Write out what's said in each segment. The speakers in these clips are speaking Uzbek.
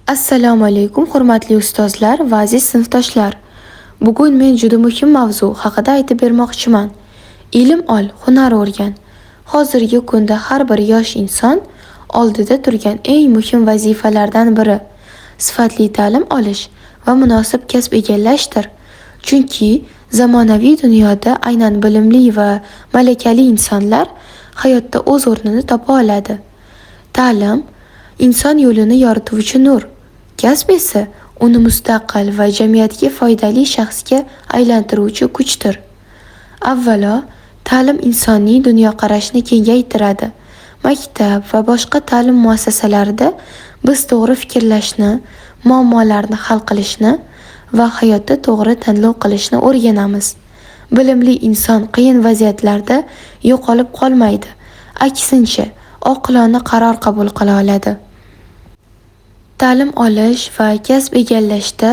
Assalomu alaykum, hurmatli ustozlar va aziz sinfdoshlar. Bugun men juda muhim mavzu haqida aytib bermoqchiman. Ilm ol, hunar o'rgan. Hozirgi kunda har bir yosh inson oldida turgan eng muhim vazifalardan biri sifatli ta'lim olish va munosib kasb egallashdir. Chunki zamonaviy dunyoda aynan bilimli va malakali insonlar hayotda o'z o'rnini topa oladi. Ta'lim inson yo'lini yorituvchi nur. Kasb esa uni mustaqil va jamiyatga foydali shaxsga aylantiruvchi kuchdir. Avvalo, ta'lim insonning dunyoqarashini kengaytiradi. Maktab va boshqa ta'lim muassasalarida biz to'g'ri fikrlashni, muammolarni hal qilishni va hayotda to'g'ri tanlov qilishni o'rganamiz. Bilimli inson qiyin vaziyatlarda yo'qolib qolmaydi, aksincha, oqilona qaror qabul qila oladi. Ta'lim olish va kasb egallashda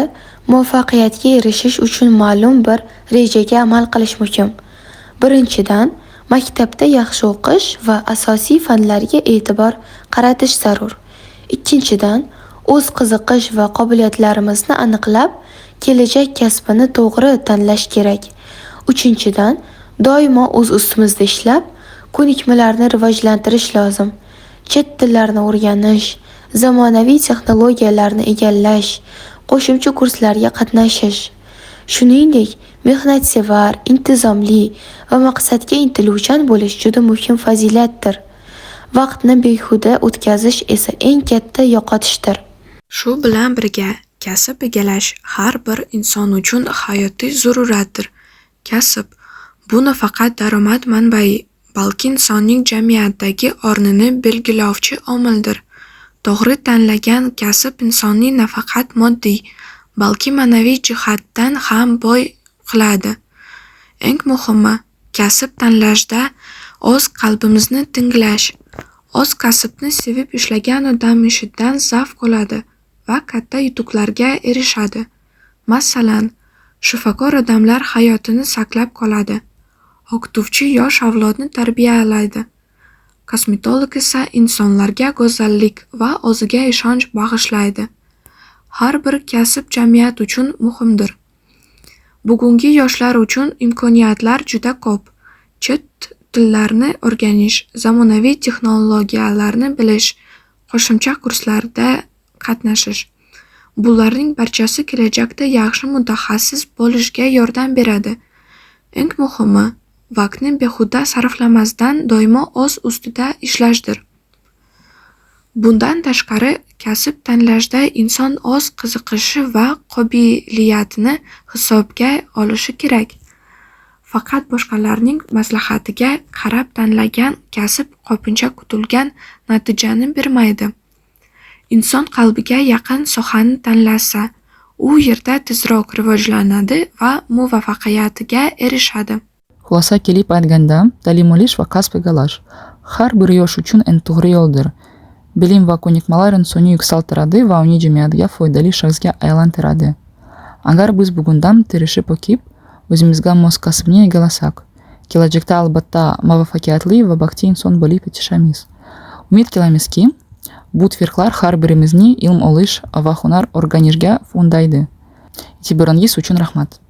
muvaffaqiyatga erishish uchun ma'lum bir rejaga amal qilish muhim. Birinchidan, maktabda yaxshi o'qish va asosiy fanlarga e'tibor qaratish zarur. Ikkinchidan, o'z qiziqish va qobiliyatlarimizni aniqlab, kelajak kasbini to'g'ri tanlash kerak. Uchinchidan, doimo o'z ustimizda ishlab, ko'nikmalarni rivojlantirish lozim. Chet tillarini o'rganish, zamonaviy texnologiyalarni egallash, qo'shimcha kurslarga qatnashish. Shuningdek, mehnatsevar, intizomli va maqsadga intiluvchan bo'lish juda muhim fazilatdir. Vaqtni behuda o'tkazish esa eng katta yo'qotishdir. Shu bilan birga, kasb egallash har bir inson uchun hayotiy zaruratdir. Kasb – bu nafaqat daromad manbai, balki insonning jamiyatdagi o'rnini belgilovchi omildir. To'g'ri tanlangan kasb insonni nafaqat moddiy, balki ma'naviy jihatdan ham boy qiladi. Eng muhimi, kasb tanlashda o'z qalbimizni tinglash. O'z kasbini sevib ishlagan odam ishidan zavq oladi va katta yutuqlarga erishadi. Masalan, shifokor odamlar hayotini saqlab qoladi, o'qituvchi yosh avlodni tarbiyalaydi, kosmetolog esa insonlarga go'zallik va o'ziga ishonch bag'ishlaydi. Har bir kasb jamiyat uchun muhimdir. Bugungi yoshlar uchun imkoniyatlar juda ko'p. Chet tillarni o'rganish, zamonaviy texnologiyalarni bilish, qo'shimcha kurslarda qatnashish. Bularning barchasi kelajakda yaxshi mutaxassis bo'lishga yordam beradi. Eng muhimi, vaqtni behuda sarflamasdan doimo o'z ustida ishlashdir. Bundan tashqari, kasb tanlashda inson o'z qiziqishi va qobiliyatini hisobga olishi kerak. Faqat boshqalarning maslahatiga qarab tanlangan kasb ko'pincha kutilgan natijani bermaydi. Inson qalbiga yaqin sohani tanlasa, u yerda tezroq rivojlanadi va muvaffaqiyatga erishadi. Xulosa kelib aytganda, ta'lim olish va kasb egallash har bir yosh uchun eng to'g'ri yo'ldir. Bilim va ko'nikmalar insonni yuksaltiradi va uni jamiyatga foydali shaxsga aylantiradi. Agar biz bugundan tirishib o'qib, o'zimizga mos kasbni egallasak, kelajakda albatta muvaffaqiyatli va baxtli inson bo'lib yetishamiz. Umid qilamizki, bu tavsiyalar har birimizni ilm olish va hunar o'rganishga undaydi. E'tiboringiz uchun rahmat.